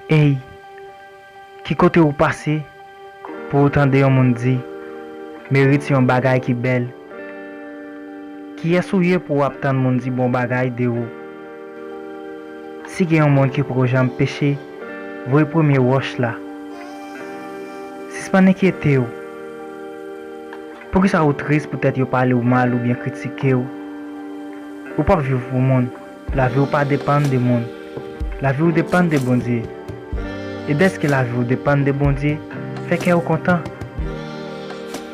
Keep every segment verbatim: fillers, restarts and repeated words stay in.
Ey, ki kote ou pase pou ou tande yon moun di, merit se yon bagay ki bèl? Kiyès ou ye pou w ap tann moun di bon bagay de ou? Si gen yon moun ki poko janm peche, voye premye wòch la. Sispann enkyete w. Poukisa ou tris poutèt yo pale w mal oubyen kritike w? Ou p ap viv pou moun. Lavi w pa depann de moun. Lavi w depann de Bondye. E dèske lavi w depann de Bondye, fè kè w kontan.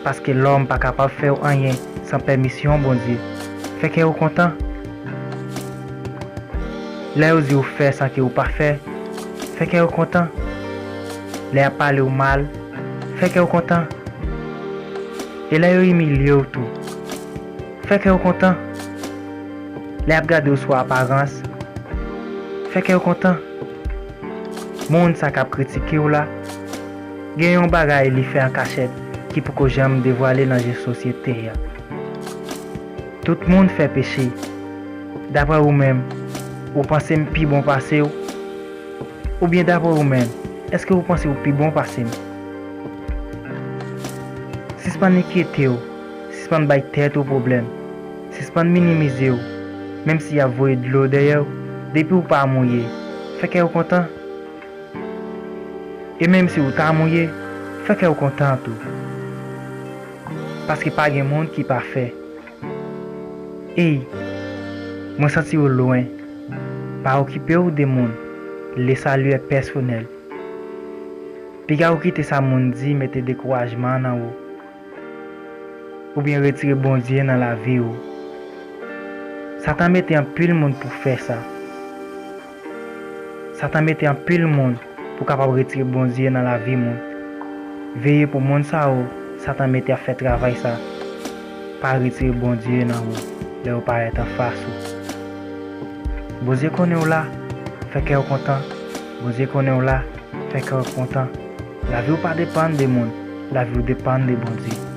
Paske lòm pa kapab fè w anyen san pèmisyon Bondye. Fè kè w kontan. Lè yo di w fè san ke w pa fè, fè kè w kontan. Lè y ap pale w mal, fè kè w kontan. E lè yo imilye w tou, fè kè w kontan. Lè y ap gade w sou aparans, fè kè w kontan. Moun sa k ap kritike w la, gen yon bagay li fè an kachèt ki poko janm devwale nan je sosyete a. Tout moun fè peche. Daprè ou menm, ou panse m pi bon pase w? Oubyen daprè ou menm, èske ou panse ou pi bon pase m? Sispann enkyete w, sispann bay tèt ou pwoblèm, sispann minimize w, menm si y ap voye dlo dèyè w, depi w pa mouye, fè kè w kontan. E menm si w ta mouye, fè kè w kontan tou. Paske pa gen moun ki pafè. Ey, mwen santi w lwen. Pa okipe w de moun. Le salut est personnel. Piga w kite sa moun di mete dekourajman nan ou, oubyen retire Bondye nan lavi w. Satan mete anpil moun pou fè sa. Satan mete anpil moun pou kapab retire Bondye nan lavi moun. Veye pou moun sa yo Satan mete ap fè travay sa. Pa retire Bondye nan ou lè yo parèt anfas ou. Bondye konnen w la, fè kè w kontan. Bondye konnen w la, fè kè w kontan. Lavi w pa depann de moun, lavi w depann de Bondye.